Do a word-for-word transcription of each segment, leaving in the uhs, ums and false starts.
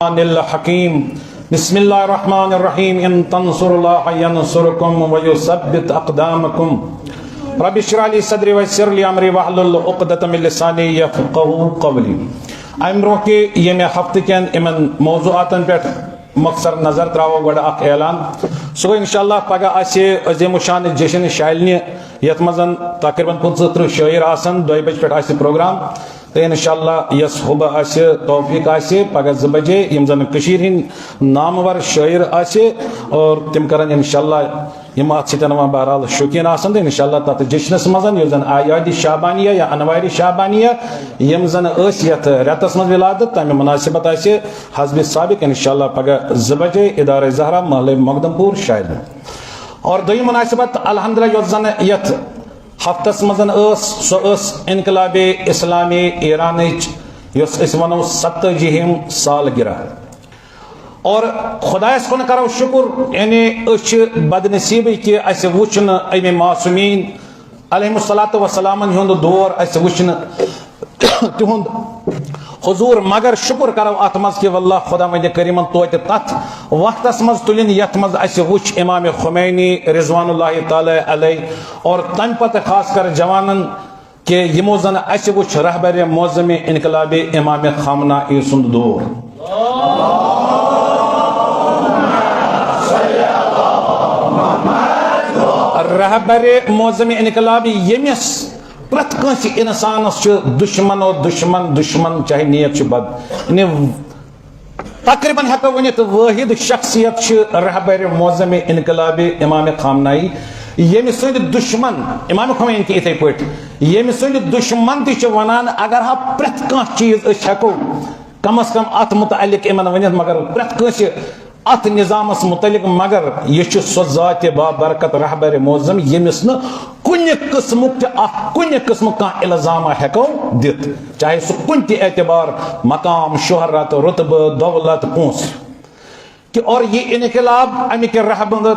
الرحمن الرحيم. بسم الله الرحمن الرحيم. إن تنصروا الله ينصركم ويثبت أقدامكم. رب اشرح لي صدري ويسر لي أمري واحلل عقدة من لساني يفقهوا قولي. امہِ برونٛہہ کہِ ییٚمہِ ہفتہٕ کٮ۪ن یِمن موضوعاتن پٮ۪ٹھ مۄخصر نظر تراوو گۄڈٕ اکھ اعلان۔ سُہ گوٚو انشاءاللہ پگاہ آسہِ عظیم الشان جشن شالنہِ، یتھ منٛز تقریباً پٕنٛژٕہ تٕرٛہ شٲعر آسن۔ دۄیہِ بجہِ پٮ۪ٹھ آسہِ پروگرام۔ تہٕ انشاءاللہ یس حُبہ آسہِ، توفیق آسہِ، پگاہ زٕ بجے یِم زن کٔشیٖرِ ہٕنٛدۍ نامور شٲعر آسہِ، اور تِم کرن انشاءاللہ، یِم اتھ سۭتۍ وۄنۍ بہرحال شوقیٖن آسن، تہٕ انشاءاللہ تتھ جشنس منٛز یُس زن اعیادِ شعبانیہ یا انوارِ شعبانیہ یِم زن ٲسۍ یتھ رٮ۪تس منٛز ولادت، تمہِ مناسبت آسہِ حسبِ سابق انشاءاللہ پگاہ زٕ بجے ادارہ زہرا محلہ مقدم پور شاعر۔ اور دوٚیِم مناسبت الحمدللہ یۄس زن یتھ ہفتس منٛز ٲس، سۄ ٲس انقلاب اسلامی ایرانٕچ، یۄس أسۍ ونو ستٲجی ہِم سالگرہ۔ اور خدایس کُن کرو شکر، یعنی أسۍ چھِ بدنصیبٕے کہِ اسہِ وُچھ نہٕ أمہِ معصومین علیہم الصلوۃ والسلامن ہُنٛد دور، اسہِ وُچھ نہٕ تِہُنٛد حضور، مگر شکر کرو اتھ منٛز کہِ واللہ خداوندِ کریمن توتہِ تتھ وقتس منٛز تُلِن یتھ منٛز اسہِ وُچھ امام خمینی رضوان اللہ تعالی علیہ، اور تمہِ پتہٕ خاص کر جوانن کہِ یِمو زن اسہِ وُچھ رہبر معظم انقلاب امام خامنہ ای سُنٛد دور۔ رہبر معظم انقلاب ییٚمِس پرٛٮ۪تھ کٲنٛسہِ انسانس چھُ دشمن و دشمن، دشمن چاہے نیک چھُ بد، یعنی تقریباً ہٮ۪کو ؤنِتھ واحد شخصیت چھِ رہبر معظم انقلاب امام خامنہ ای، ییٚمہِ سٕنٛدۍ دشمن امام خمینی تہِ یِتھے پٲٹھۍ، ییٚمہِ سٕنٛدۍ دشمن تہِ چھِ ونان اگر ہا پرٛٮ۪تھ کانٛہہ چیٖز أسۍ ہٮ۪کو کم از کم اتھ متعلق یِمن ؤنِتھ، مگر پرٛٮ۪تھ کٲنٛسہِ اتھ نظامس متعلق، مگر یہِ چھُ سۄ ذات بابرکت رہبر معظم ییٚمِس نہٕ کُنہِ قٕسمُک تہِ اکھ کُنہِ قٕسمُک کانٛہہ الزامہ ہٮ۪کو دِتھ، چاہے سُہ کُنہِ تہِ اعتبار، مقام، شہرت، رتبہٕ، دولت، پونٛسہٕ۔ کہِ اور یہِ انقلاب، امہِ کہِ رہبر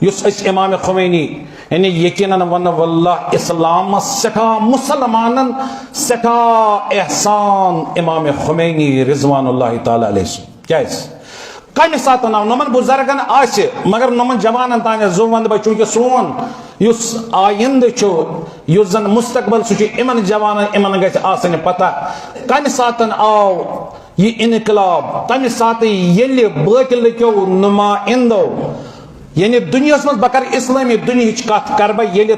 یُس أسۍ امام خمینی، یعنی یقیناً ونہٕ واللہ اسلامس سٮ۪ٹھاہ، مسلمانن سٮ۪ٹھاہ احسان امام خمینی رضوان اللہ تعالی علیہ سُنٛد۔ کیازِ؟ کمہِ ساتہٕ آو نومن بزرگن آسہِ، مگر نومن جوانن تام زو وند بہ، چونکہ سون یُس آیندٕ چھُ، یُس زن مستقبل، سُہ چھُ یِمن جوانن، یِمن گژھِ آسٕنۍ پتہ کمہِ ساتہٕ آو یہِ انقلاب، تمہِ ساتہٕ ییٚلہِ بٲطلہٕ کیو نمائندو، یعنی دُنیاہس منٛز، بہٕ کرٕ اسلٲمی دُنیاہٕچ کتھ کرٕ بہٕ، ییٚلہِ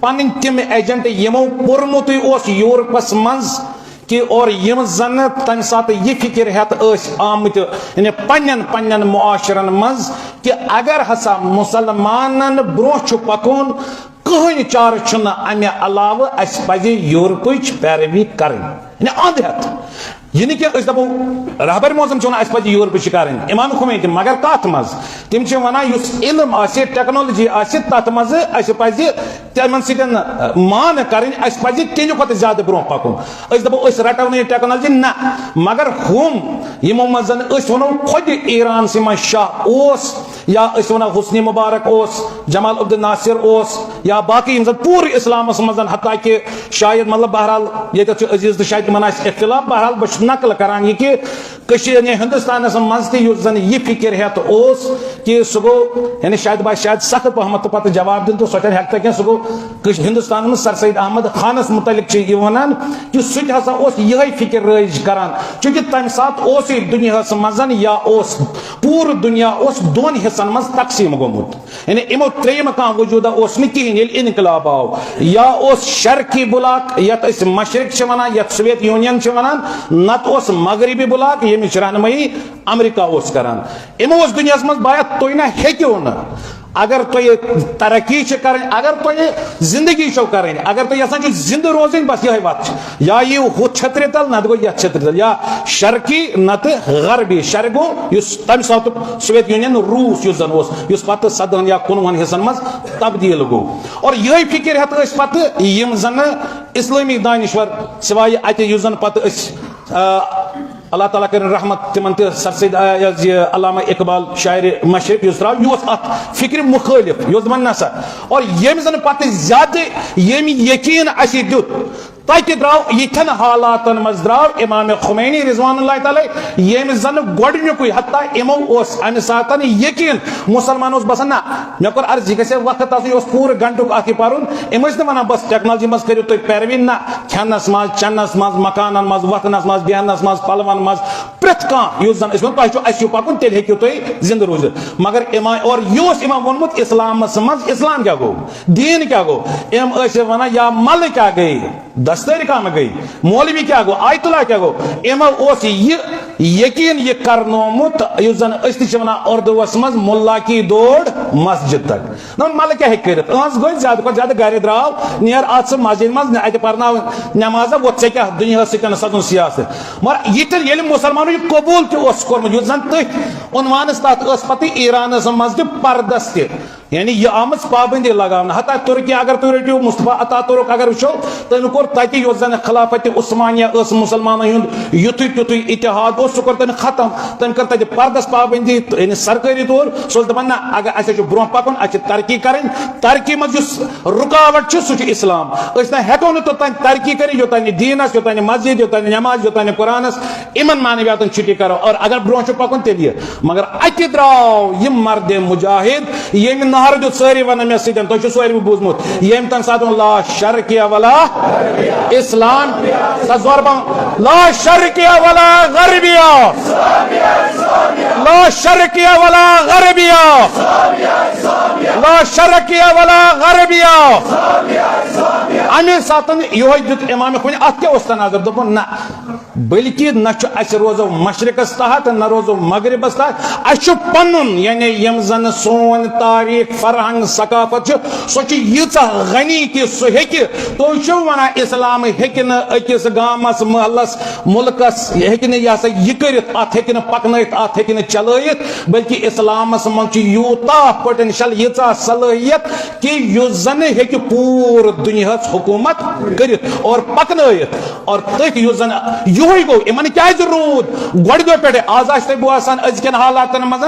پنٕنۍ تِم ایجنٹ یِمو پوٚرمُتٕے اوس یورپس منٛز، کہِ اور یِم زن تمہِ ساتہٕ یہِ فکر ہٮ۪تھ ٲسۍ آمٕتۍ، یعنی پننٮ۪ن پننٮ۪ن معاشرن منٛز، کہِ اگر ہسا مسلمانن برونٛہہ چھُ پکُن، کٕہٕنۍ چارٕ چھُنہٕ امہِ علاوٕ، اسہِ پزِ یورپٕچ پیروی کرٕنۍ، یعنی اند ہٮ۪تھ۔ یہِ نہٕ کینٛہہ أسۍ دپو رہبر معظم چھِ ونان اسہِ پزِ یورپٕچ کرٕنۍ، امام خمینی تہِ، مگر کتھ منٛز؟ تِم چھِ ونان یُس علم آسہِ، ٹیکنالوجی آسہِ، تتھ منٛز اسہِ پزِ تِمن سۭتۍ مان کرٕنۍ، اسہِ پزِ تِہنٛدِ کھۄتہٕ زیادٕ برونٛہہ پکُن۔ أسۍ دپو أسۍ رٹو نہٕ یہِ ٹیکنالوجی، نہ، مگر ہُم یِمو منٛز زن أسۍ ونو خۄدِ ایرانسٕے منٛز شاہ اوس، یا أسۍ ونو حسنی مبارک اوس، جمال عبد الناصر اوس، یا باقی یِم زن پوٗرٕ اسلامس منٛز زن، حتیٰ کہ شاید مطلب بہرحال ییٚتٮ۪تھ چھُ عزیز تہٕ شاید یِمن آسہِ اختلاف، بہرحال بہٕ چھُس نقل کران یہِ کہ کٔشیٖر، یعنی ہندوستانس منٛز تہِ یُس زن یہِ فکر ہٮ۪تھ اوس کہ سُہ گوٚو، یعنی شاید باسہِ شاید سخت پہمتھ تہٕ پتہٕ جواب دیُن تہٕ سۄ چھنہٕ ہٮ۪کتھ کینٛہہ، سُہ گوٚو کٔش-، ہندوستانس منٛز سر سید احمد خانس متعلق چھِ یہِ ونان کہ سُہ تہِ ہسا اوس یِہے فکر رٲیِج کران، چونکہ تمہِ ساتہٕ اوسُے دُنیاہس منٛز یا اوس پوٗرٕ دُنیا اوس دۄن حصن منٛز تقسیٖم گوٚمُت۔ یعنی یِمو ترٛیٚیِمہٕ کانٛہہ وجوٗدہ اوس نہٕ کِہیٖنۍ۔ ییٚلہِ انقلاب آو، یا اوس شرقی بلاک، یَتھ أسۍ مشرق چھِ وَنان، یَتھ سوویت یوٗنین چھِ وَنان، نَتہٕ اوس مغربی بلاک، ییٚمِچ رہنمٲیی امریکہ اوس کران۔ یِمو اوس دُنیاہَس منٛز بایا، تُہۍ نہ ہیٚکِو نہٕ، اگر تۄہہِ ترقی چھِ کرٕنۍ، اگر تۄہہِ زندگی چھو کرٕنۍ، اگر تُہۍ یژھان چھِو زندٕ روزٕنۍ، بس یِہوٚے وَتھ چھِ۔ یا یِیِو ہُتھ چھٔترِ تل، نَتہٕ گوٚو یَتھ چھٔترِ تل، یا شرقی نَتہٕ غربی۔ شرق گوٚو یُس تَمہِ ساتُک سوویت یوٗنین، روٗس یُس زَن اوس، یُس پَتہٕ سدہن یا کُنوُہن حصن منٛز تبدیٖل گوٚو۔ اور یِہوٚے فِکِر ہٮ۪تھ ٲسۍ پَتہٕ یِم زَن اِسلٲمی دانِشوَر، سِوایہِ اَتہِ یُس زَن پَتہٕ أسۍ، آ، اللہ تعالیٰ کٔرِن رحمت تِمن تہِ، سر سید، آ، یہِ حظ یہِ علامہ اقبال شاعرِ مشرق یُس درٛاو، یہِ اوس اَتھ فِکرِ مُخٲلِف، یہِ اوس دَپان نہ سا۔ اور ییٚمۍ زَن پَتہٕ زیادٕ ییٚمۍ یقیٖن اَسہِ دیُت، تتہِ درٛاو، یِتھٮ۪ن حالاتن منٛز درٛاو امام خمینی رضوان اللہ تعالیٰ، ییٚمۍ زن گۄڈٕنیُکُے، حتیٰ یِمو اوس امہِ ساتن یقین، مسلمان اوس باسان، نہ، مےٚ کوٚر عرض، یہِ گژھِ وقت آسُن، یہِ اوس پوٗرٕ گھنٹُک اکھ یہِ پرُن۔ یِم ٲسۍ نہٕ ونان، بس ٹیکنالوجی منٛز کٔرِو تُہۍ پیروی، نہ، کھٮ۪نس منٛز، چٮ۪نس منٛز، مکانن منٛز، وۄتھنس منٛز، بیہنس منٛز، پلون منٛز، پرٛٮ۪تھ کانٛہہ، یُس زن أسۍ ونو، تۄہہِ چھُ، اسہِ چھُ پکُن، تیٚلہِ ہیٚکِو تُہۍ زندٕ روٗزِتھ۔ مگر امام، اور یہِ اوس یِمن ووٚنمُت، اسلامس منٛز، اسلام کیٛاہ گوٚو؟ دین کیٛاہ گوٚو؟ یِم ٲسۍ ونان، یا ملہٕ کیٛاہ گٔے؟ دستٲرۍ کامہٕ گٔے؟ مولوی کیٛاہ گوٚو؟ آیت اللہ کیٛاہ گوٚو؟ یِمو اوس یہِ یقین یہِ کرنومُت، یُس زن أسۍ تہِ چھِ ونان اردوس منٛز، ملا کی دوڑ مسجد تک۔ نہ، ملہٕ کیٛاہ ہیٚکہِ کٔرِتھ؟ أہنٛز گٔے زیادٕ کھۄتہٕ زیادٕ گرِ درٛاو، نیر اتھ سۭتۍ مسجد منٛز، نہ اتہِ پرناو نمازا، وۄتھ ژےٚ کیٛاہ دُنیاہس سۭتۍ سَزُن سیاست؟ مگر یہِ تہِ ییٚلہِ مسلمانو یہِ قبول تہِ اوس کوٚرمُت، یُتھ زن تٔتھۍ عنوانس تحت ٲس پتہٕ ایرانس منٛز تہِ پردس تہِ، یعنی یہِ آمٕژ پابندی لگاونہٕ۔ حتیٰ ترکی اگر تُہۍ رٔٹِو، مصطفیٰ عطا ترک اگر وٕچھو، تٔمۍ کوٚر تتہِ، یۄس زن خلافت عثمانیہ ٲس، مسلمانن ہُنٛد یُتھُے تیُتھُے اتحاد اوس، سُہ کوٚر تٔمۍ ختم۔ تٔمۍ کٔر تتہِ پردس پابندی، یعنی سرکٲری طور۔ سُہ اوس دپان، نہ، اگر اسہِ چھُ برونٛہہ پکُن، اسہِ چھِ ترقی کرٕنۍ۔ ترقی منٛز یُس رکاوٹ چھِ، سُہ چھُ اسلام۔ أسۍ نہ ہٮ۪کو نہٕ توٚتام ترقی کٔرِتھ، یوٚتام نہٕ دیٖنس، یوٚتام نہٕ مسجد، یوٚتام نہٕ نماز، یوٚتام نہٕ قرآنس، یِمن معنویاتن چھُٹی کرو۔ اور اگر برونٛہہ چھُ پکُن، تیٚلہِ یہِ۔ مگر اتہِ درٛاو یہِ مرد مجاہد، ییٚمہِ نعرٕ دیُت، سٲری ونان مےٚ سۭتۍ، تۄہہِ چھُ سٲری بوٗزمُت، ییٚمہِ تمہِ ساتہٕ ووٚن، لا شرقیہ ولا اسلام، سا زورٕ پہم، لا شرقیہ ولا غربیہ، لا شرقیہ ولا غربیہ، لا شرقیہ ولا غربیہ۔ امی ساتن یہوے دیُت امام خمینی، اتھ کیٛاہ اوس تناظر؟ دوٚپُن، نہ، بلکہ نہ چھُ اسہِ روزو مشرقس تحت، نہ روزو مغربس تحت۔ اسہِ چھُ پنُن، یعنی یِم زن سون تاریخ، فرہنگ، ثقافت چھُ، سۄ چھِ ییٖژاہ غنی کہِ سُہ ہیٚکہِ، تُہۍ چھِو ونان اسلام ہیٚکہِ نہٕ أکِس گامس، محلس، ملکس ہیٚکہِ نہٕ یہِ ہسا یہِ کٔرِتھ، اتھ ہیٚکہِ نہٕ پکنٲیِتھ، اتھ ہیٚکہِ نہٕ چلٲیِتھ، بلکہ اسلامس منٛز چھُ یوٗتاہ پوٹینشل، ییٖژاہ صلٲحیت کہِ یُس زن ہیٚکہِ پوٗرٕ دُنیاہس حکوٗمت کٔرِتھ اور پکنٲیِتھ۔ اور تٔتھۍ یُس زن یِہوے گوٚو، یِمن کیازِ روٗد گۄڈٕ دۄہ پٮ۪ٹھے؟ آز آسہِ تۄہہِ بوزان أزکٮ۪ن حالاتن منٛز،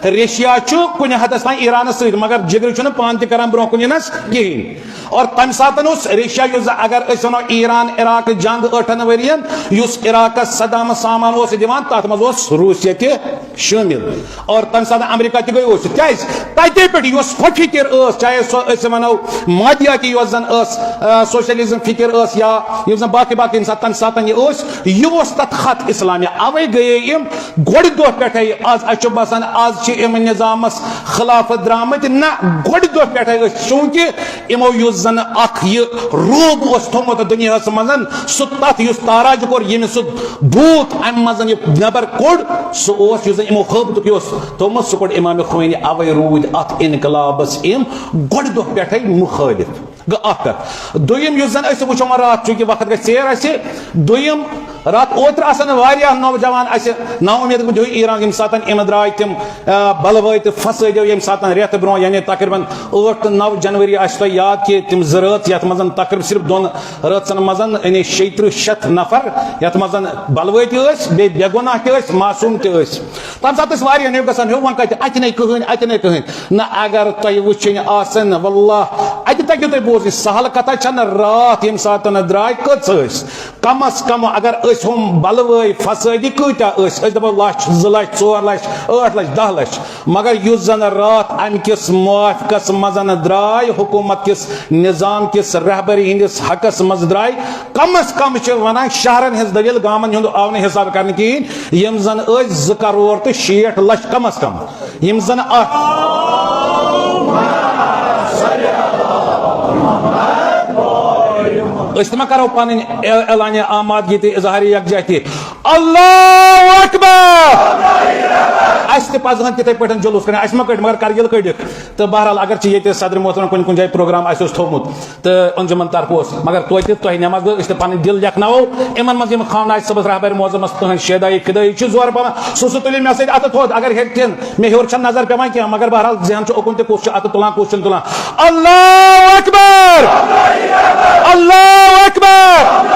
ریشیا چھُ کُنہِ حدس تام ایرانس سۭتۍ، مگر جگرٕ چھُنہٕ پانہٕ تہِ کران برونٛہہ کُن یِنس کِہیٖنۍ۔ اور تمہِ ساتن اوس ریشیا، یُس زن اگر أسۍ ونو ایران عراق جنگ ٲٹھن ؤرین، یُس عراقس صدام سامان اوس دِوان، تتھ منٛز اوس روٗسیہ تہِ شٲمِل۔ اور تمہِ ساتہٕ امریکہ تہِ گٔے اوس۔ کیازِ؟ تتے پٮ۪ٹھ یۄس ہۄ فکر ٲس، چاہے سۄ أسۍ ونو مادیاتی یۄس زن ٲس، آ، سوشلزم فکر ٲس، یا یِم زن باقٕے باقٕے ییٚمہِ ساتہٕ تمہِ ساتہٕ یہِ ٲس، یہِ اوس تتھ خط اسلامیہ۔ اوے گٔیے یِم گۄڈٕ دۄہ پٮ۪ٹھے۔ آز اسہِ چھُ باسان آز چھِ یِم نظامس خلافت درامٕتۍ، نہ، گۄڈٕ دۄہ پٮ۪ٹھے ٲسۍ، چونکہ یِمو یُس زن اکھ یہِ روب اوس تھوٚومُت دُنیاہس منٛز، سُہ تتھ یُس تاراج کوٚر، ییٚمہِ سُہ بھوٗت امہِ منٛز یہِ نٮ۪بر کوٚڑ، سُہ اوس یُس زن یِمو ہٲبتُک یہِ اوس تھوٚومُت، سُہ کوٚڑ امام خمینی۔ اوے روٗدۍ اتھ انقلابس یِم گۄڈٕ دۄہ پٮ۪ٹھے مُخٲلف۔ گٔے اکھ کتھ۔ دوٚیِم یُس زن أسۍ وٕچھو وۄنۍ راتھ، چونکہ وقت گژھِ ژیر اسہِ، دوٚیِم راتھ اوترٕ آسن واریاہ نوجوان اسہِ نا اُمید گٔمٕتۍ ہیوٗ ایران، ییٚمہِ ساتن یِم درٛاے تِم، آ، بلوٲے تہٕ فسٲدیو، ییٚمہِ ساتن رٮ۪تھ برونٛہہ، یعنی تقریباً ٲٹھ تہٕ نو جنوری آسہِ تۄہہِ یاد کہِ تِم زٕ رٲژ، یتھ منٛز تقریباً صرف دۄن رٲژن منٛز، یعنی شیٚیہِ ترٕٛہ شیٚتھ نفر، یتھ منٛز بلوٲے تہِ ٲسۍ، بیٚیہِ بے گۄناہ تہِ ٲسۍ، معصوم تہِ ٲسۍ۔ تمہِ ساتہٕ ٲسۍ واریاہ نیو گژھان، ہیوٚو وۄنۍ کتہِ، اتہِ نے کٕہٕنۍ، اتہِ نے کٕہٕنۍ۔ نہ، اگر تۄہہِ وٕچھِنۍ آسن، واللہ، اتہِ تگیو تۄہہِ بوزٕنۍ، سہل کتھا چھنہٕ۔ راتھ ییٚمہِ ساتہٕ نہٕ درٛاے، کٔژ ٲسۍ؟ کم از کم اگر أسۍ ہُم بلوٲے فسٲدی کۭتیاہ ٲسۍ، أسۍ دپو لچھ، زٕ لچھ، ژور لچھ، ٲٹھ لچھ، دہ لچھ، مگر یُس زن راتھ امہِ کِس موافقس منٛز درٛاے، حکومت کِس نظام کِس رہبری ہٕنٛدِس حقس منٛز درٛاے، کم از کم چھِ ونان شہرن ہٕنٛز دٔلیٖل، گامن ہُنٛد آو نہٕ حساب کرنہٕ کِہیٖنۍ، یِم زن ٲسۍ زٕ کرور تہٕ شیٹھ لچھ کم از کم، یِم زن اتھ أسۍ تہِ ما کرو پنٕنۍ اع-، اعلانِ آمادگی تہٕ اظہارِ یکجہتی؟ اللہ اکبر! اسہِ تہِ پزہن تِتھے پٲٹھۍ جلوس کڑٕنۍ، اسہِ ما کٔڑۍ، مگر کرگِل کٔڑِکھ۔ تہٕ بہرحال، اگر چھِ ییٚتہِ صدر محترم کُنہِ کُنہِ جایہِ پروگرام آسہِ اوس تھوٚومُت، تہٕ انجمن طرفہٕ اوس، مگر توتہِ تۄہہِ نماز گٔے، أسۍ تہِ پنٕنۍ دِل لیکھناوو۔ یِمن منٛز یِم خانہ آسہِ صٲبس رہبر معظمس تُہنٛد شیداے فدٲیی چھِ زورٕ پاوان، سُہ سُہ تُلِو مےٚ سۭتۍ اتھٕ تھوٚد۔ اگر ہیٚرِ کِنۍ مےٚ ہیوٚر چھَنہٕ نظر پٮ۪وان کینٛہہ، مگر بہرحال ذہن چھُ اوکُن تہِ، کُس چھُ اتھٕ تُلان، کُس چھُنہٕ تُلان۔ اللہ اکبر! اللہ اکبر!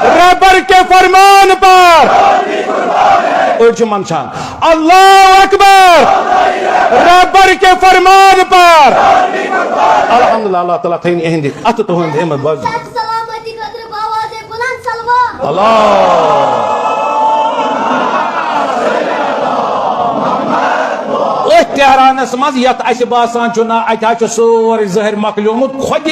رہبر کے فرمان پر! أڑۍ چھِ منٛدچھان۔ اللہ اکبر! رہبر کے فرمان پر! الحمدللہ، اللہ تعالیٰ تھٲیِن یِہِنٛدِ اتھٕ تُہُنٛد ہمت بوزنہٕ۔ سلامتی خٲطرٕ بوازے اللہ۔ أتھۍ تہرانس منٛز، یتھ اسہِ باسان چھُ، نہ، اتہِ حظ چھُ سورُے ظٲہِر مۄکلیومُت، خۄدِ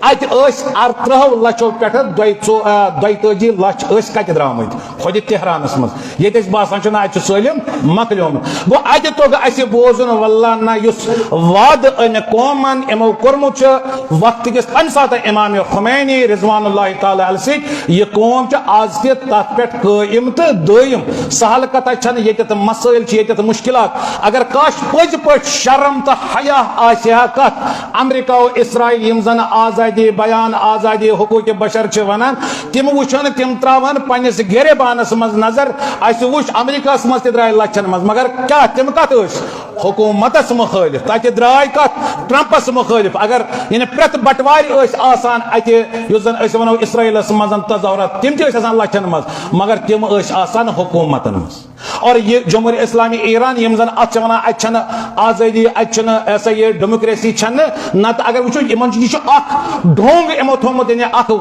اتہِ ٲسۍ ارترٕہو لچھو پٮ۪ٹھٕ دۄیہِ ژو-، آ، دۄیتٲجی لچھ ٲسۍ کتہِ درٛامٕتۍ؟ خۄدِ تہرانس منٛز، ییٚتہِ اَسہِ باسان چھُ، نہ، اتہِ چھُ سٲلِم مۄکلیومُت۔ گوٚو، اتہِ توٚگ اسہِ بوزُن، واللہ نہ، یُس وعدٕ أمۍ قومن یِمو کوٚرمُت چھُ وقتہٕ کِس، تمہِ ساتہٕ امام خمینی رضوان اللہ تعالیٰ علیہ سۭتۍ، یہِ قوم چھِ آز تہِ تتھ پٮ۪ٹھ قٲیِم تہٕ دٲیِم۔ سہل کتھا چھنہٕ، ییٚتٮ۪تھ مسٲیل چھِ، ییٚتٮ۪تھ مشکلات۔ اگر کانٛہہ پٔزۍ پٲٹھۍ شرم تہٕ حیا آسہِ ہا کتھ، امریکہ و اسرائیل، یِم زن آزادی بیان، آزادی، حقوق بشر چھِ ونان، تِم وٕچھن، تِم تراون پننِس گریبانس منٛز نظر۔ اسہِ وٕچھ امریکہس منٛز تہِ درٛاے لچھن منٛز، مگر کیٛاہ تِم کتھ ٲسۍ؟ حکوٗمتس مُخٲلف۔ تتہِ درٛاے کتھ؟ ٹرمپس مُخٲلف۔ اگر یعنی پرٛٮ۪تھ بٹوارِ ٲسۍ آسان اتہِ، یُس زن أسۍ ونو اسرائیلس منٛز تظاہرات، تِم تہِ ٲسۍ آسان لچھن منٛز، مگر تِم ٲسۍ آسان حکوٗمتن منٛز۔ اور یہِ جمہوریہ اسلامی ایران، یِم زن اتھ چھِ ونان، اتہِ چھنہٕ آزٲدی، اتہِ چھُنہٕ، یہِ ہسا یہِ ڈیموکریسی چھنہٕ۔ نتہٕ اگر وٕچھو، یِمن چھُ، یہِ چھُ اکھ ڈھونگ یِمو تھوٚومُت، یعنی اکھ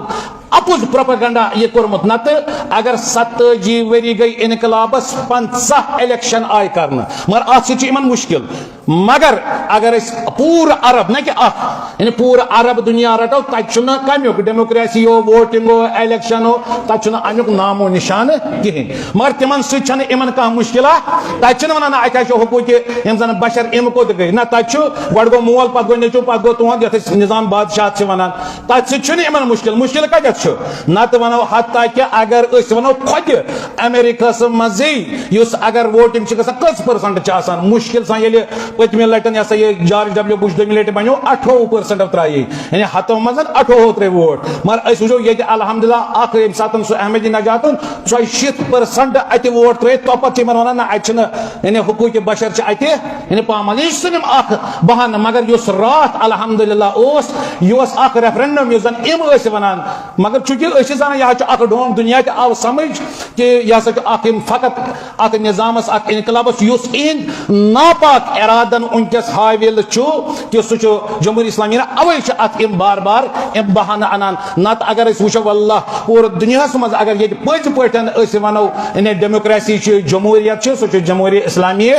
اپُز پروپیگنڈا یہِ کوٚرمُت۔ نتہٕ اگر ستٲجی ؤری گٔے انقلابس، پنژاہ الیکشن آیہِ کرنہٕ، مگر اتھ سۭتۍ چھُ یِمن مُشکِل۔ مگر اگر أسۍ پوٗرٕ عرب، نہ کہِ اکھ، یعنی پوٗرٕ عرب دُنیا رٹو، تتہِ چھُنہٕ کمیُک، ڈیموکریسی ہو، ووٹنگ ہو، الیکشن ہو، تتہِ چھُنہٕ امیُک نام و نشانہٕ کِہینۍ۔ مگر تِمن سۭتۍ چھنہٕ یِمن کانٛہہ مُشکلا۔ تتہِ چھِنہٕ ونان، نہ، اتہِ حظ چھُ حقوٗقِ، یِم زن بشر، یِم کوٚت گٔے؟ نہ، تتہِ چھُ، گۄڈٕ گوٚو مول، پتہٕ گوٚو نیٚچو، پتہٕ گوٚو تُہُنٛد، یتھ أسۍ نظام بادشاہت چھِ ونان۔ تتہِ سۭتۍ چھُنہٕ یِمن مُشکِل۔ مُشکِل کتٮ۪تھ چھُ؟ نتہٕ ونو، حتیٰ کہِ اگر أسۍ ونو خۄدِ امریکہس منٛزٕے، یُس اگر ووٹنگ چھِ گژھان، کٔژ پٔرسنٹ چھِ آسان؟ مُشکِل سان، ییٚلہِ پٔتمہِ لٹہِ، یہِ ہسا یہِ، جارج ڈبلیو بش دوٚیمہِ لٹہِ بنیو، اٹھووُہ پٔرسنٹ ترٛایے، یعنی ہتو منٛز اٹھووُہ ترٛٲے ووٹ۔ مگر أسۍ وٕچھو ییٚتہِ الحمدللہ اکھ، ییٚمہِ ساتہٕ سُہ احمدی نجاتُن ژۄیہِ شیٖتھ پٔرسنٹ اتہِ ووٹ ترٛٲے، توپتہٕ چھِ یِمن ونان، نہ، اتہِ چھِنہٕ، یعنی حقوٗقِ بشر چھِ اتہِ، یعنی پامال۔ یہِ چھُ سٲلِم اکھ بہانہٕ، مگر یُس راتھ الحمدللہ اوس، یہِ اوس اکھ ریفرنڈم، یُس زن یِم ٲسۍ ونان۔ مگر چونکہ أسۍ چھِ زانان، یہِ حظ چھُ اکھ ڈھونگ، دُنیا تہِ آو سمجھ کہِ یہِ ہسا چھُ اکھ، یِم فقط اتھ نظامس، اتھ انقلابس، یُس اِہِنٛدۍ ناپاک ارادن وٕنکیٚس حاوِل چھُ، کہِ سُہ چھُ جمہوری اسلامی۔ اوے چھِ اتھ یِم بار بار یِم بہانہٕ انان۔ نتہٕ اگر أسۍ وٕچھو، واللہ، پوٗرٕ دُنیاہس منٛز اگر ییٚتہِ پٔزۍ پٲٹھۍ أسۍ ونو، یعنی ڈیموکریسی چھِ، جمہوریت چھِ، سُہ چھُ جمہوری اسلامی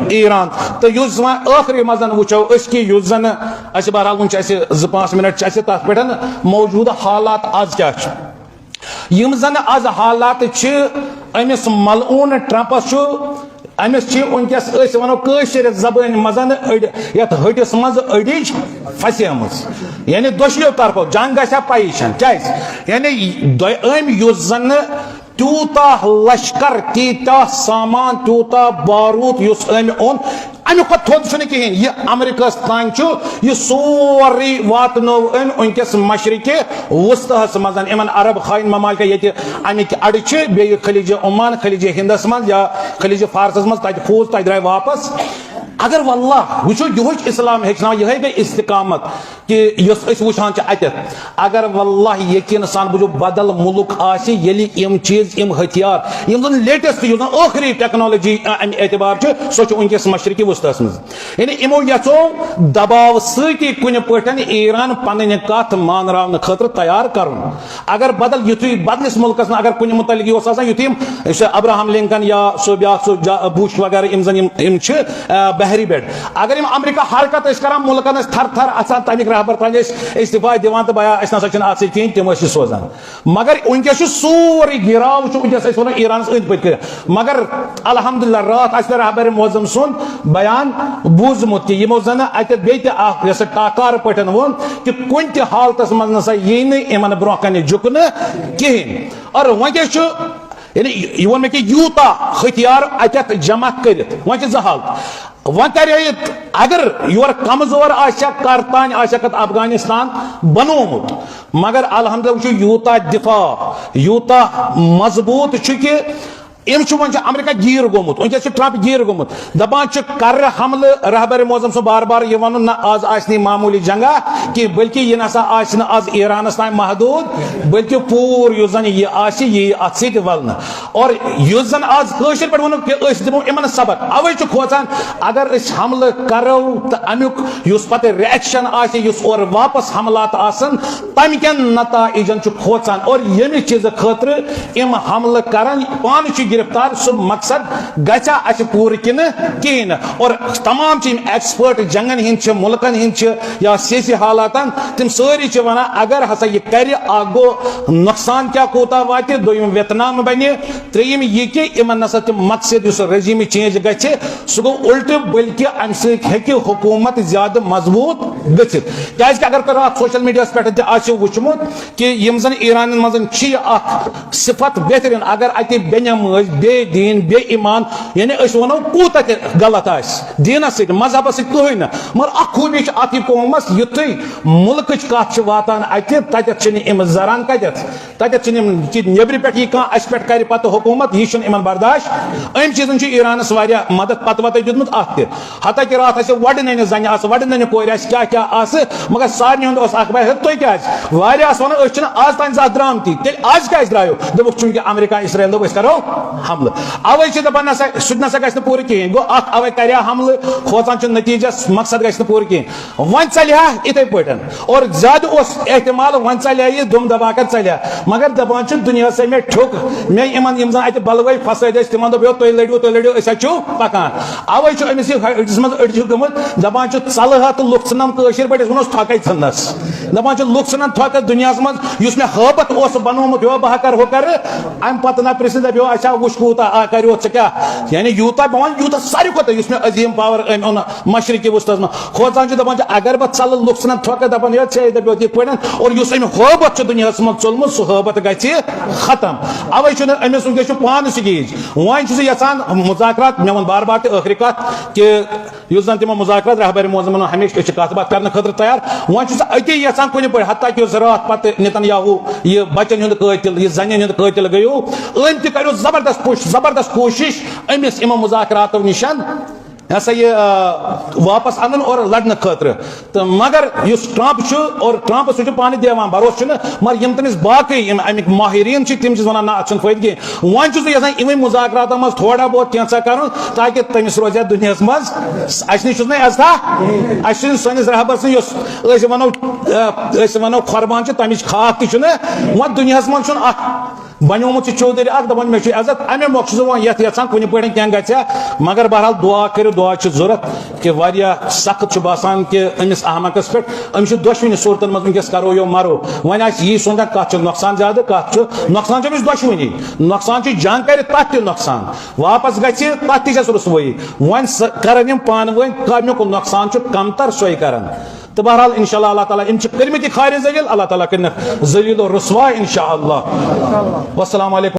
ایران۔ تہٕ یُس وۄنۍ ٲخری منٛز وٕچھو أسۍ کہِ یُس زن اسہِ، بہرحال، وُنہِ چھِ اسہِ زٕ پانٛژھ منٹ چھِ اسہِ تتھ پٮ۪ٹھ، موجودٕ حالات از کیٛاہ چھِ۔ یِم زن از حالات چھِ، أمِس ملعون ٹرمپس چھُ، أمِس چھِ وٕنکیٚس، أسۍ ونو کٲشِر زبٲنۍ منٛز، أڑ-، یتھ ۂٹِس منٛز أڑِج پھسیمٕژ۔ یعنی دۄشوٕیو طرفو جنگ گژھِ ہا، پَیی چھَنہٕ کیازِ۔ یعنی دۄ-، أمۍ یُس زن تیوٗتاہ لشکر، تیٖتیٛاہ سامان، تیوٗتاہ بارود یُس أمۍ اوٚن، اَمہِ کھۄتہٕ تھوٚد چھُنہٕ کِہیٖنۍ۔ یہِ امریکہس تام چھُ، یہِ سورُے واتنوو أمۍ وٕنکیٚس مشرقِ وسطیٰ ہس منٛز، یِمن عرب خاین ممالکن، ییٚتہِ اَمِکۍ اَڈٕ چھِ، بیٚیہِ خلیج عمان، خلیج ہندس منٛز یا خلیج فارسس منٛز، تَتہِ کھوٗژ، تَتہِ درٛاے واپس۔ اگر واللہ وٕچھو، یِہوٚے چھُ اسلام ہیٚچھناوان، یِہوٚے گٔے استقامت۔ کہِ یۄس أسۍ وٕچھان چھِ اَتٮ۪تھ، اگر واللہ یقیٖن سان بوٗزِو، بدل مُلک آسہِ، ییٚلہِ یِم چیٖز، یِم ہتھیار، یِم زَن لیٹسٹ، یُس زَن ٲخری ٹیکنالوجی، اَ، اَمہِ اعتبار چھُ، سۄ چھِ وٕنکیٚس مشرقِ وسطیٰ ہَس منٛز۔ یعنی یِمو یَژھو دباو سۭتی کُنہِ پٲٹھۍ ایران پَنٕنۍ کَتھ مانراونہٕ خٲطرٕ تیار کَرُن۔ اگر بدل یُتھُے بدلِس مُلکَس منٛز اگر کُنہِ مُتعلِق یہِ اوس آسان، یُتھُے یُس ابراہم لِنکن یا سُہ بیٛاکھ سُہ جا-، بُش وغیرہ، یِم زَن یِم، یِم چھِ، آ، بحری بیٹ۔ اگر یِم امریکہ حرکت ٲسۍ کران، مُلکن ٲسۍ تھر تھر اژان، تمیِکۍ رہبر تام ٲسۍ استعفیٰ دِوان تہٕ بیا، أسۍ نسا چھِنہٕ اتھ سۭتۍ کِہیٖنۍ، تِم ٲسۍ یہِ سوزان۔ مگر وٕنکیٚس چھُ سورُے گِراو چھُ وٕنکیٚس، أسۍ ونو، ایرانس أنٛدۍ پٔکۍ کٔرِتھ۔ مگر الحمدللہ، راتھ آسہِ مےٚ رہبر معظم سُنٛد بیان بوٗزمُت کہِ یِمو زن اتٮ۪تھ بیٚیہِ تہِ اکھ یۄس ٹاکارٕ پٲٹھۍ ووٚن کہِ کُنہِ تہِ حالتس منٛز نسا یی نہٕ یِمن برونٛہہ کنہِ جُکنہٕ کِہیٖنۍ۔ اور وۄنۍ کیٛاہ چھُ یعنی یہِ ووٚن مےٚ کہِ یوٗتاہ ہتھیار اتٮ۪تھ جمع کٔرِتھ، وۄنۍ چھِ زٕ حالت۔ وۄنۍ کرے یہِ، اگر یورٕ کمزور آسہِ ہا، کر تام آسہِ ہا کتھ افغانستان بنوومُت، مگر الحمدللہ وٕچھِو یوٗتاہ دفاع، یوٗتاہ مضبوٗط چھُ کہِ أمۍ چھُ وۄنۍ چھُ امریکہ گیٖر گوٚمُت، وٕنکیٚس چھُ ٹرمپ گیٖر گوٚمُت، دپان چھُ کرٕ حملہٕ۔ رہبر معظم سُنٛد بار بار یہِ ونُن، نہ، آز آسہِ نہٕ یہِ معموٗلی جنگا کینٛہہ، بلکہِ یہِ نسا آسہِ نہٕ آز ایرانس تام محدوٗد، بلکہِ پوٗرٕ یُس زن یہِ آسہِ، یہِ یی اتھ سۭتۍ ولنہٕ۔ اور یُس زن آز کٲشِر پٲٹھۍ ونو کہِ أسۍ دِمو یِمن سبق، اوے چھُ کھوژان اگر أسۍ حملہٕ کرو تہٕ امیُک یُس پتہٕ ریئیکشن آسہِ، یُس اورٕ واپس حملات آسن، تمہِ کٮ۪ن نتائجن چھُ کھوژان۔ اور ییٚمہِ چیٖزٕ خٲطرٕ یِم حملہٕ کران، پانہٕ چھُ گرفتار، سُہ مقصد گژھِ اسہِ پوٗرٕ کِنہٕ کِہیٖنۍ نہٕ؟ اور تمام چھِ یِم ایکسپرٹ جنگن ہٕنٛدۍ چھِ، مُلکن ہٕنٛدۍ چھِ یا سیٲسی حالاتن، تِم سٲری چھِ ونان اگر ہسا یہِ کرِ، اکھ گوٚو نۄقصان کیٛاہ کوٗتاہ واتہِ، دوٚیِم ویتنام بنہِ، ترٛیٚیِم یہِ کہِ یِمن نسا تِم مقصد یُس رجیٖمٕچ چینج گژھِ، سُہ گوٚو الٹہٕ، بلکہِ امہِ سۭتۍ ہیٚکہِ حکوٗمت زیادٕ مضبوٗط گٔژھِتھ۔ کیازِ کہِ اگر تۄہہِ راتھ سوشل میڈیاہس پٮ۪ٹھ تہِ آسِو وٕچھمُت، کہ یِم زن ایرانن منٛز چھِ یہِ اکھ صفت بہترین، اگر اتہِ بے نمٲز، بے دین، بے ایمان، یعنی أسۍ ونو کوٗتاہ تہِ غلط آسہِ دینس سۭتۍ، مذہبس سۭتۍ، کٕہٕنۍ نہٕ، مگر اکھ خوٗبی چھِ اتھ یہِ قومس، یُتھُے مُلکٕچ کتھ چھِ واتان اتہِ، تتٮ۪تھ چھِنہٕ یِم زران کتٮ۪تھ، تتٮ۪تھ چھِنہٕ یِم، یہِ نیبرِ پٮ۪ٹھ یہِ کانٛہہ اسہِ پٮ۪ٹھ کرِ پتہٕ حکوٗمت، یہِ چھُنہٕ یِمن برداش۔ أمۍ چیٖزن چھُ ایرانس واریاہ مدد پتہٕ وتہٕ دیُتمُت اتھ تہِ۔ حتیٰ کہ راتھ آسہِ وۄڈٕ ننہِ زنہِ آسہٕ، وۄڈٕ ننہِ کورِ آسہِ، کیٛاہ کیٛاہ آسہٕ، مگر سارنٕے ہُنٛد اوس اکھ بھاے، ہے، تُہۍ کیٛازِ؟ واریاہس ونان، أسۍ چھِنہٕ آز تام زانٛہہ درٛامتی، تیٚلہِ آز کیٛازِ درٛایو؟ دوٚپُکھ، چوٗنٛکہِ امریکہ اسرائیل دوٚپ، أسۍ کرو حملہٕ۔ اوے چھِ دپان، نسا، سُہ تہِ نسا گژھِ نہٕ پوٗرٕ کِہیٖنۍ۔ گوٚو، اکھ اوے کرِ ہا حملہٕ، کھوژان چھُ نتیٖجس، مقصد گژھِ نہٕ پوٗرٕ کِہیٖنۍ۔ وۄنۍ ژلہِ ہا یِتھے پٲٹھۍ۔ اور زیادٕ اوس احتمال وۄنۍ ژلہِ ہا یہِ، دُم دباکت ژلہِ ہا۔ مگر دپان چھُ، دُنیاہس ہے مےٚ ٹھیُک، مےٚ یِمن، یِم زن اتہِ بلوے فسٲدۍ ٲسۍ، تِمن دوٚپ، یو، تُہۍ لٔڑِو، تُہۍ لٔڑِو، أسۍ حظ چھِو پکان۔ اوے چھُ أمِس یہِ أڑجِس منٛز أڑجہِ گٔمٕژ، دپان چھُ، ژلہٕ ہا تہٕ لُکھ ژھٕنن، کٲشِر پٲٹھۍ أسۍ ونو، ژھۄکے ژھٕننس۔ دپان چھُ، لُکھ ژھٕنن ژھۄکس دُنیاہس منٛز، یُس مےٚ ہٲبتھ اوس بنومُت، یو، بہٕ ہا کرٕ، ہُہ کرٕ۔ امہِ پتہٕ نہ پرژھِ، دپیو، اچھا، وٕچھ کوٗتاہ آ کریو ژٕ کیٛاہ، یعنی یوٗتاہ بہٕ ونہٕ، یوٗتاہ ساروی کھۄتہٕ یُس مےٚ عظیٖم پاور أمۍ اوٚن مشرقی وسطس منٛز۔ کھوژان چھِ دپان چھِ، اگر بہٕ ژلہٕ، لُکھ ژھٕنن ژھۄکس، دپان، ہے، ژےٚ دپیو یِتھ پٲٹھۍ، اور یُس أمۍ ہٲبتھ چھُ دُنیاہس منٛز ژوٚلمُت، سُہ ہٲبتھ گژھِ ختم۔ اوے چھُنہٕ أمِس وٕنکیٚس چھُ پانہٕ سُہ گیج۔ وۄنۍ چھُ سُہ یژھان مذاکرات، مےٚ ووٚن بار بار تہِ ٲخری کتھ کہِ یُس زن تِمو مذاکرات رہبر معظمن ہمیشہِ، أسۍ چھِ کتھ باتھ کرنہٕ خٲطرٕ تیار۔ وۄنۍ چھُ سُہ أتی یژھان کُنہِ پٲٹھۍ، حتیٰ کہِ یُس راتھ پتہٕ نتن یاہو یہِ بچن ہُنٛد قٲتل، یہِ زنٮ۪ن ہُنٛد قٲتل گٔیو، أمۍ تہِ کریو زبردست کوٗشش، زبردست کوٗشش أمِس یِمو مذاکراتو نِشن، یہِ ہسا یہِ، آ، واپس انُن اور لڑنہٕ خٲطرٕ۔ تہٕ مگر یُس ٹرمپ چھُ، اور ٹرمپ سُہ چھُ پانہٕ دیوان بھروسہٕ چھُنہٕ، مگر یِم تٔمِس باقٕے یِم اَمِکۍ ماہریٖن چھِ، تِم چھِ وَنان، نہ، اَتھ چھُنہٕ فٲیدٕ کینٛہہ۔ وۄنۍ چھُ سُہ یَژھان یِمَے مُذاکراتَن منٛز تھوڑا بہت کینٛژھا کَرُن، تاکہِ تٔمِس روزِ اَتھ دُنیاہَس منٛز، اَسہِ نِش چھُس نہٕ عزتھا، اَسہِ چھُنہٕ سٲنِس رہبَر سٕنٛز یۄس أسۍ وَنو، آ، أسۍ وَنو قۄربان چھِ، تَمِچ خاک تہِ چھُنہٕ وۄنۍ دُنیاہَس منٛز چھُنہٕ اَکھ بنیومُت چھُ چوٗدھری اکھ، دپان مےٚ چھُ عزت، امے مۄکھٕ چھُس بہٕ وۄنۍ یتھ یژھان کُنہِ پٲٹھۍ کینٛہہ گژھِ ہا، مگر بہرحال دعا کٔرِو، دعا چھِ ضروٗرت کہِ واریاہ سخت چھُ باسان کہِ أمِس احمقس پٮ۪ٹھ، أمِس چھُ دۄشوٕنی صوٗرتن منٛز وٕنکیٚس کرو یو مرو، وۄنۍ آسہِ یی سونٛچان کتھ چھُ نۄقصان زیادٕ، کتھ چھُ نۄقصان چھُ أمِس دۄشوٕنی، نۄقصان چھُ جنگ کرِ تتھ تہِ نۄقصان، واپس گژھِ تتھ تہِ چھس رسوٲیی، وۄنۍ س-، کرن یِم پانہٕ ؤنۍ کمیُک نۄقصان چھُ کمتر سۄے کرن۔ تہٕ بہرحال انشاءاللہ اللہ تعالیٰ، یِم چھِ کٔرمٕتۍ خارِ ذلیل، اللہ تعالیٰ کٔرِنَکھ ذلیل و رسوا انشاءاللہ۔ والسلام علیکم۔